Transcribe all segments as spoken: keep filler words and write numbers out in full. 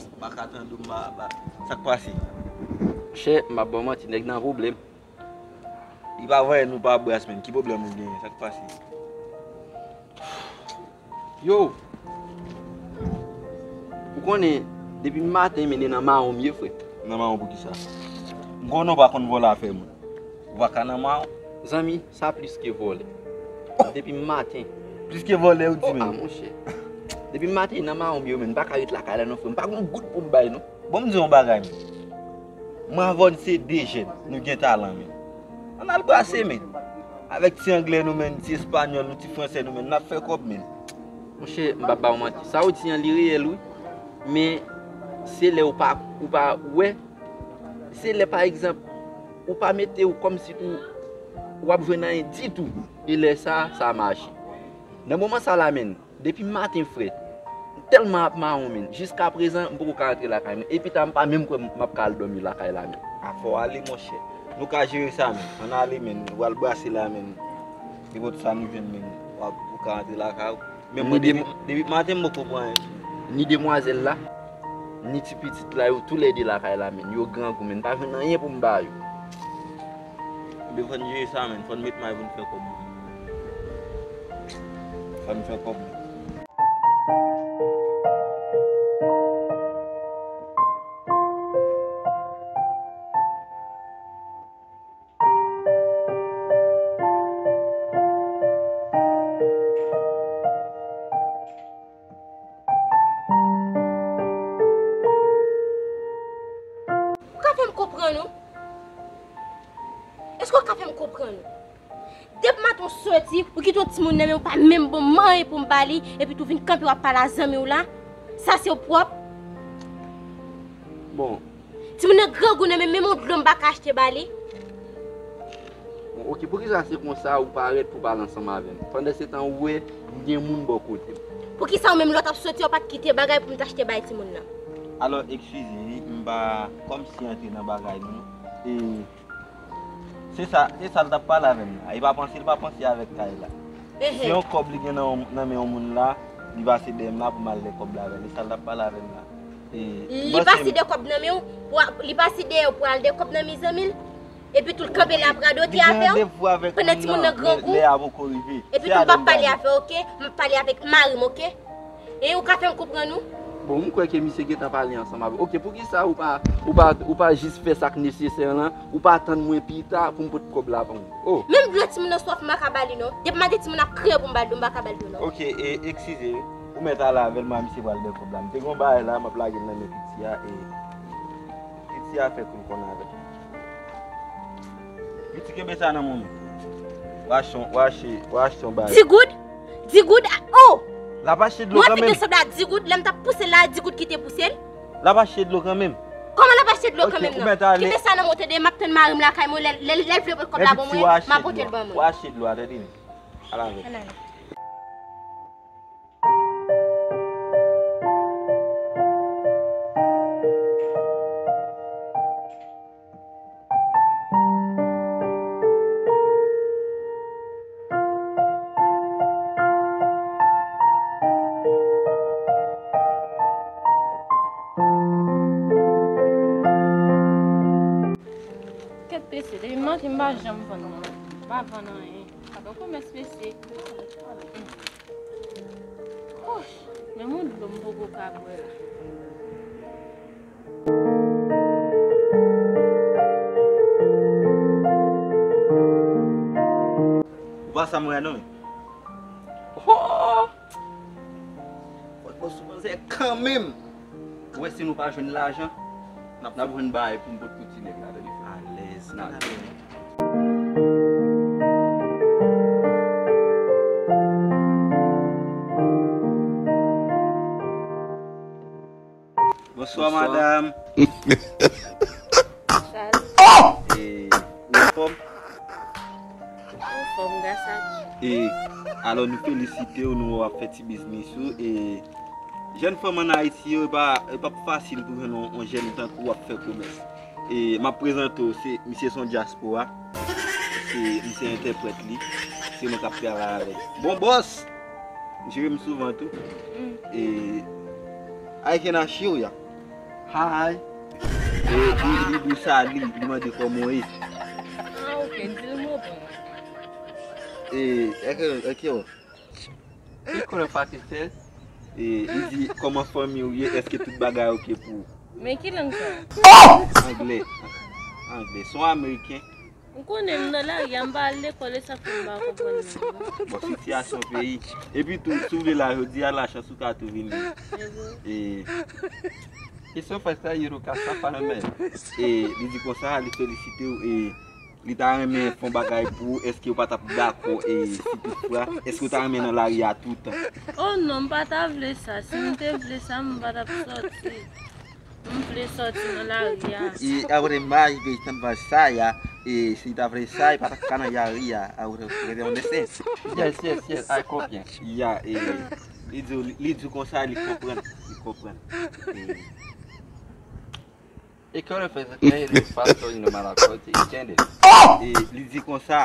M pa ka tande w, m pa, pa, sa k pase? Monchè, m ap ba w manti, nèg nan pwoblèm. Li pa voye nou pa bras, menm. Ki pwoblèm ou genyen? Sa k pase? Yo! Ou konnen, depi maten, men, e nan mawon m ye, frè. Nan mawon pou ki sa? M konnen w pa konn vòlè afè moun. Ou pa ka nan mawon. Zanmi, sa plis ke vòlè. Depi maten. Plis ke vòlè, ou di menm? Oh, ah, monchè. Depi maten, e nan mawon m ye, men, m pa ka ret lakay la, non, frè. M pa gen yon goud pou m bay, non. Bon, m di yon bagay, men. Mwen avè w, n se de jèn, nou gen talan, men. Ann al brase, men. Avèk ti anglè nou, men, ti espanyòl nou, ti fransè nou, men, n ap fè kòb, men. Monchè, m p ap ba w manti. Sa w di an, li reyèl, wi. Men, se lè ou pa, ou pa wè. Se lè, pa egzanp, ou pa mete w kòmsi tou w ap jwenn anyen ditou. E lè sa, sa mache. Nan moman sa la, men, depi maten, frè, m tèlman ap mawon, men. Jiskaprezan, m poko ka rantre lakay mwen. Epi ta, m pa menm kwè m ap ka al dòmi lakay la, men. A, fò w ale, monchè. Nou ka jere sa, men. Ann ale, men. Ou al brase la, men. Nenpòt sa nou jwenn, men. W ap, ou ka rantre lakay ou. Men mwen, depi, depi maten, m poko pran anyen. Ni demwazèl la, ni ti pitit la, yo toulède lakay la, men. Yo grangou, men. M pa jwenn anyen pou m ba yo. Ebyen, fò n jere sa, men. Fò n met may pou n fè kòb. Fò n fè kòb. Ou ka fè m konprann ou? Èske w ka fè m konprann ou? Depi maten w soti, ou kite yon timoun nan men w, pa menm ban m anyen pou m ba li, epi tou vin kanpe w ap pale a zanmi w la. Sa se w pwòp? Bon. Timoun nan grangou nan men, menm yon dlo m pa ka achte ba li. Bon, oke, poukisa se konsa ou parèt pou pale ansanm avè m? Pandansetan ou wè m gen moun bò kote m. Poukisa ou menm lè w t ap soti a, w pa t kite bagay pou m t achte bay timoun nan? Alò, eskize, wi, m pa kòmsi antre nan bagay nou. E Se sa, se sa l t ap pale avè m la. E pa panse, li pa panse avèk kay la. Ehe. Se yon kòb li gen nan, nan men yon moun la, li pase dèyè m la pou m al lè kòb la avè l. E sa l t ap pale avè m la. E, li pase de kòb nan men w, pou a-, li pase dèyè w pou al de kòb nan men zanmi l. Epi tou l kanpe la ap radote avè w. Pandan timoun nan grangou. Epi tou l pa pale avè w, oke? M ap pale avèk mari m, oke? E ou ka fè m konprann ou? Bon, m kwè ke misye gentan pale ansanm avè w. Oke, poukisa ou pa, ou pa, ou pa jis fè sa k nesesè lan, ou pa tann mwen pita pou m pot kòb la ban ou? Oh. Menm dlo timoun nan swaf m pa ka ba li non. Depi maten timoun ap kriye pou m ba l dlo, m pa ka ba l dlo non. Oke, e, eskize, ou mèt ale avè l, mwen misye pral bè kòb la. M te gen yon bagay la, m ap lage l nan men piti a, e piti a fè kou l konn avè l. Piti kenbe sa nan men w. W achte, w achte, w achte yon bagay. Di goud? Di goud? Oh! L ap achte dlo kanmenm. Mwen te gen sòb la di goud, lè m t ap pouse l la, di goud ki te pouse l. L ap achte dlo kanmenm. Kòman l ap achte dlo kanmenm nan? Kenbe sa nan men w tande, m ap tann mari m lakay mwen, lè, lè, lè l vle pote kòb la ban mwen, m a pote l ban mwen. W achte dlo a, tande. Al avè l. Kèt mesye, depi maten m pa janm vann non. M pa vann anyen. Pa gen komès mesye. Ouch, menm yon dlo m poko ka bwè la. Ou pa sa m wè non, men. Oh! Fòk bon sou manzè kanmenm. Ou wè si nou pa jwenn lajan, n ap, n ap jwenn bagay pou n pot pou ti nèg la, tande. Alèz, n ap jwenn. Bonswa, madanm. Sal. E, ou anfòm? Anfòm, gras a Dye. E, alò, nou felisite w, nou wè w ap fè ti biznis ou. E, jèn fanm ann Ayiti yo, e pa, e p ap fasil pou jwenn yon, yon jèn tankou w ap fè komès. E, m ap prezante w, se, misye se yon dyaspora. Se, misye entèprèt li. Se mwen k ap travay avè l. Bon, bòs! Li jere m souvan tou. Mm. E, I can assure ya. Hi. E, li, li di w sali, li mande kòman w ye. Ah, ok, di l mwen bon. E, èske, èske w Ki koulè pakistan? E, li di, kòman fanmi w ye? Èske tout bagay ok pou ou? Men ki lang sa? Anglè. Anglè. Se yon Ameriken. M konnen m nan lari a, m pa al lekòl, e sa fè m pa konprann li. Bon, sitiyasyon peyi. Epi tou, si w vle la, jodi a, la chans ou ka tou vini. E, kesyon fèt la, Yuruka, sa pa nan men. E, li di konsa, li felisite w, e, Li ta renmen fè yon bagay pou ou, èske ou pa t ap dakò, e, si toutfwa, èske ou ta renmen nan lari a toutan? Oh non, m pa ta vle sa. Si m te vle sa, m pa t ap sòti. M vle sòti nan lari a. E apre m pa rive tann vaj sa a, e si li ta vle sa, li pa t ap ka nan lari a. Apre, rete yon desen. Yes, yes, yes, I copy. Ya, e, li di, li, li di konsa, li konprann, li konprann. E, E ke reprezante le pastor in Malakote, entende? E li di konsa,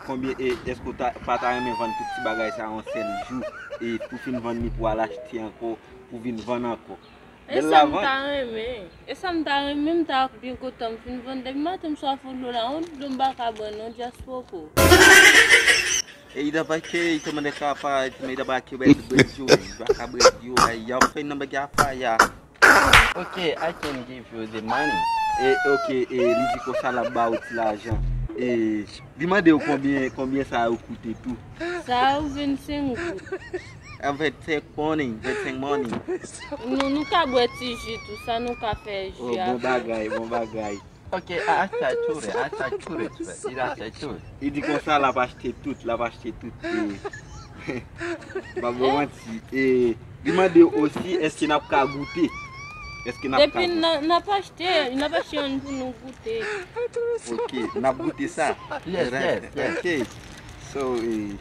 konbyen, e, èske w ta, pa ta renmen vann tout ti bagay sa yon sèl jou, e pou fin vann li pou al achte ankò, pou vin vann ankò? E sa m ta renmen. E sa m ta renmen, m ta byen kontan m fin vann. Depi maten m swa fon dlo la, yon dlo m pa ka bwè non, just poko. E ida pa ke ita manda kapa, ita manda ba ke bwè bwè dlo, ba ka bwè dlo, ay, ya fè nan bagay apa ya. Ok, I can give you the money. E, ok, e, li di konsa l ap ba ou ti lajan. E, li mande w konbyen, konbyen sa yo koute tou. Sa yo vennsenk goud. A vennsenk money, vennsenk money. Nou, nou ka bwè ti ji tou, sa nou ka fè ji a. Oh, bon bagay, bon bagay. Ok, a, a sa tou, a sa tou, li a sa tou. Li di konsa, l ap achte tout, l ap achte tout. E, m ap ba w manti. E, li mande osi, èske n ap ka goute? Èske n ap ka goute? Depi n a, n ap achte, n ap achte youn pou nou goute. Ok, n ap goute sa? Yes, yes, yes. Ok. So, e,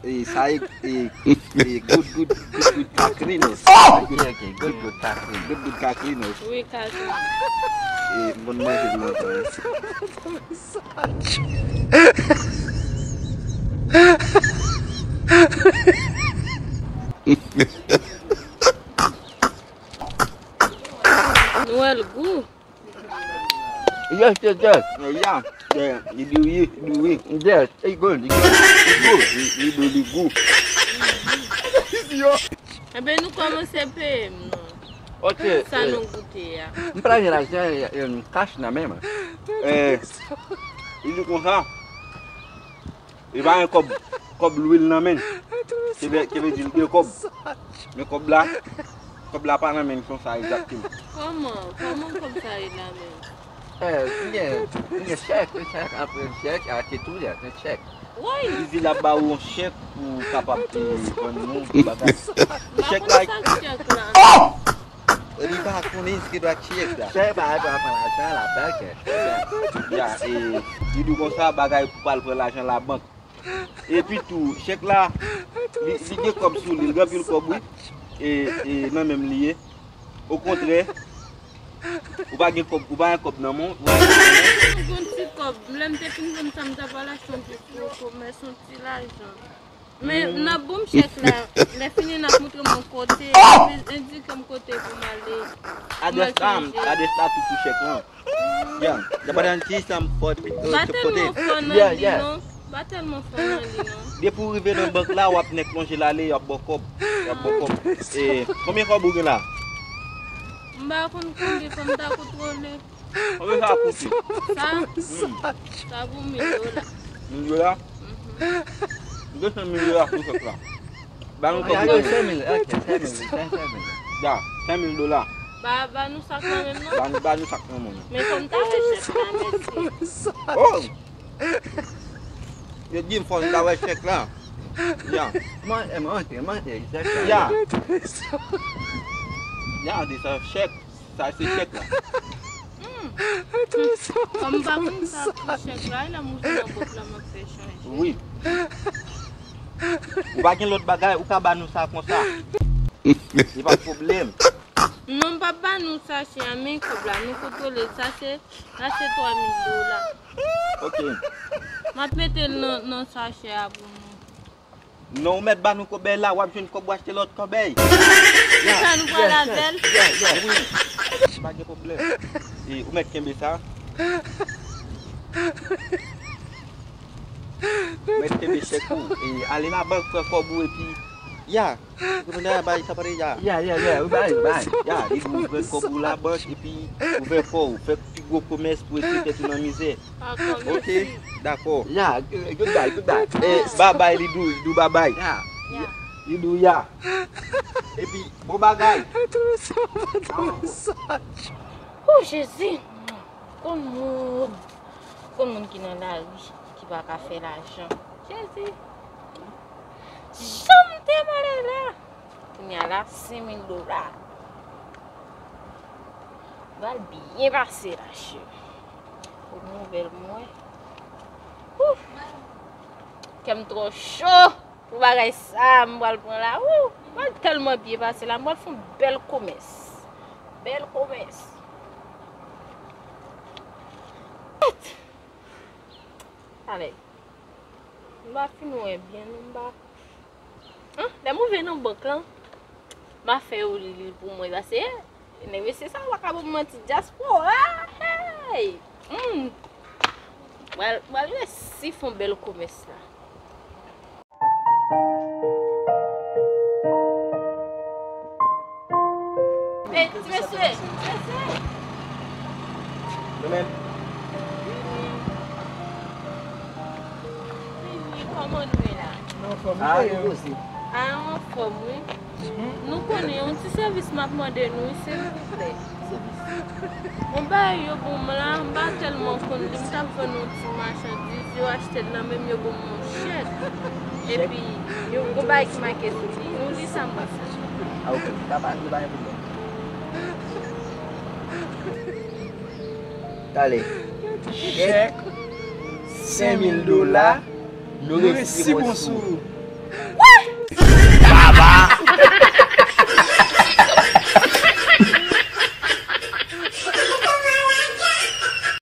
E, sa e, e, e, good, good, good, good kakrinos. Ok, ok, good, good kakrinos. Good, good kakrinos. Wi, kakrinos. E, bon manje l lontan, wi. Nou wè l gou. Yes, yes, yes. Yeah, yeah, li di wi, li di wi. Yes, e good, e good. Li gou, li, li gou, li gou. Yo. Enben, nou kòmanse peye m non. Ok, sa nou goute a. M pa gen lajan, e, e, cash nan men mwen. E, li di konsa. Li pa gen kòb, kòb lwil nan men l. Ki vle, ki vle di l gen kòb. Men kòb la, kòb la pa nan men l konsa egzakteman. Kòman, kòman kòb sa ye nan men l? Eh, m gen, m gen chèk, chèk, apre chèk, a, se tou, ya, se chèk. Woy! Li di l ap ba ou yon chèk pou w kapab, eh, vann moun, bagay. Chèk la. Chèk la. Li pa konnen se ki dwa chèk la. Chèk pa, pa, pa lajan la, bèl chèk. Ya, e, li di konsa, bagay pou pral pran lajan labank. Epi tou, chèk la, li, li gen kòb sou li, li gen anpil kòb, wi. E, e, nan men m li ye. Okontrè, ou pa gen kòb, ou pa gen kòb nan men w, ou pa gen kòb nan men w. Mwen gen yon ti kòb, lè m te fin vann sa, m ta pral achte yon ti kòmès, yon ti lajan. Men, n ap ban m chèk la. Lè fini, n ap montre mwen kote. Epi, endike m kote pou m ale. Adrès la, adrès la tou sou chèk lan. Ya, y a pa nan ti sa m pot, eh, kote. Pa tèlman fò nan li, non. Pa tèlman fò nan li, non. Depi w rive nan bank la, w ap nèk lonje l ale, y ap ba w kòb. Y ap ba w kòb. E, konbyen kòb ou gen la? M pa konn konbyen, fò m ta kontwole. Konbyen sa ap koute? Sa? Wi. Sa pou mil dola. Mil dola? Mhm. M te fè mil dola sou chèk la. Ba nou kòb. Ok, senk mil, ok, senk mil, senk mil. Ya, senk mil dola. Ba, ba nou sa kanmenm, non? Ba nou, ba nou sa kanmenm. Men fò m ta wè chèk la, mèsi. Oh! Yo di m fò m ta wè chèk la. Ya. Mwen, mwen, mwen, mwen, chèk la. Ya. Ya, di sa chèk. Sa se chèk la. Hmm. Kòm m pa konn sa pou chèk la, e lè m rive nan bank la, m ap fè chanje. Wi. Ou pa gen lòt bagay, ou ka ba nou sa konsa. Se pa pwoblèm. Non, m p ap ba nou sachè a, men kòb la, nou kontwole l. Sa se, sa se twa mil dola. Ok. M ap mete l nan, nan sachè a pou nou. Non, ou mèt ba nou kòbèy la, w ap jwenn kòb ou achte lòt kòbèy. Sa nou pral avè l. Wi. Pa gen pwoblèm. E, ou mèt kenbe sa. Ou mèt kenbe chèk ou. E, ale labank, pran kòb ou epi, ya. Ou konprann, ya, bay, sa pare, ya. Ya, ya, ya, ou bay, bay. Ya, epi ou pran kòb ou labank, epi ou fè kò ou, fè pi gwo komès pou retire tèt ou nan mizè. Ok, dakò. Ya, goodbye, goodbye. Eh, babay, Lidou, Lidou, babay. Ya. Lidou, ya. Epi, bon bagay. Ou, Jezi. Konn moun, konn moun ki nan lari, ki pa ka fè lajan. Jezi. Jan m te male la. Kounye a la, senk mil dola. M pral byen pase la, cheri. Pou nouvèl mwen. Ouf! Kè m twò cho pou bagay sa m pral pran la. Ouf! M pral tèlman byen pase la. M pral fè yon bèl komès. Bèl komès. Alè. M pa fin wè byen, non, m pa. An, lè m rive nan bank lan, m a fè yo li li pou mwen. Paske, nèg mesye sa yo pa ka ban m manti, dyaspora, hey! Hmm. Pral, pral resi fè yon bèl komès la. Hey, ti mesye, ti mesye. Nou menm. Vini, kòman nou ye la? Nou anfòm, ah, wi, nou poze. Ah, anfòm, wi. Nou konnen yon ti sèvis m ap mande nou, silvouplè. Sèvis. Yon bagay yo ban m la, m pa tèlman konn li, m t ap vann yon ti machandiz, yo achte l nan men m, yo ban m yon chèk. Chèk? Epi, yo, yon bagay ki make sou li, nou li sa m wè sa. Ah, ok, pa, pa, pa gen pwoblèm. Talè. Chèk senk mil dola, nou resi bon sou ou.